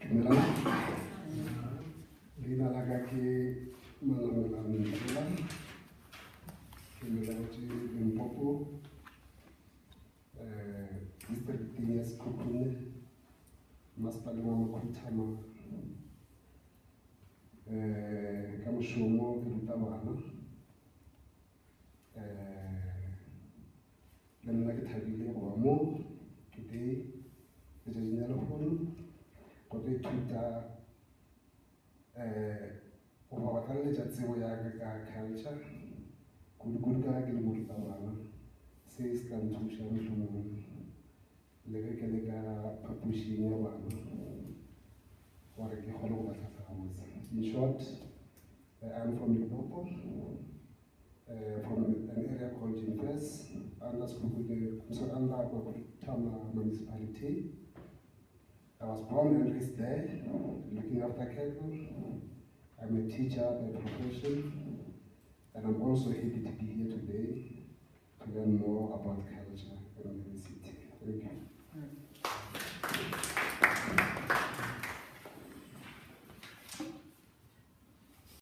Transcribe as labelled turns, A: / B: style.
A: Dumelang. Leina la ka ke Manamela Ntsela. Ke belegetše Limpopo, eh, districting ya Sekhukhune, masepaleng wa Mokhuduthama. Eh, ka mošomo ke ruta bana. Eh, le nna ke thabile go ba mo today letšatšing la lehono go tlo ithuta um goba go tlaleletša tsebo ya ka ka culture kudu-kudu ka ge ke le morutabana se se tla nthuša mohlomong le ge ke le ka phapošing ya bana gore ke kgone go ba hlahla gabotse. In short, I'm from Limpopo, from an area called Jinfes, under Sekhukhune, I'm sorry, under Makhuduthama municipality. I was born and raised there, looking after cattle. I'm a teacher by profession, and I'm also happy to be here today to learn more about culture and the city. Thank you.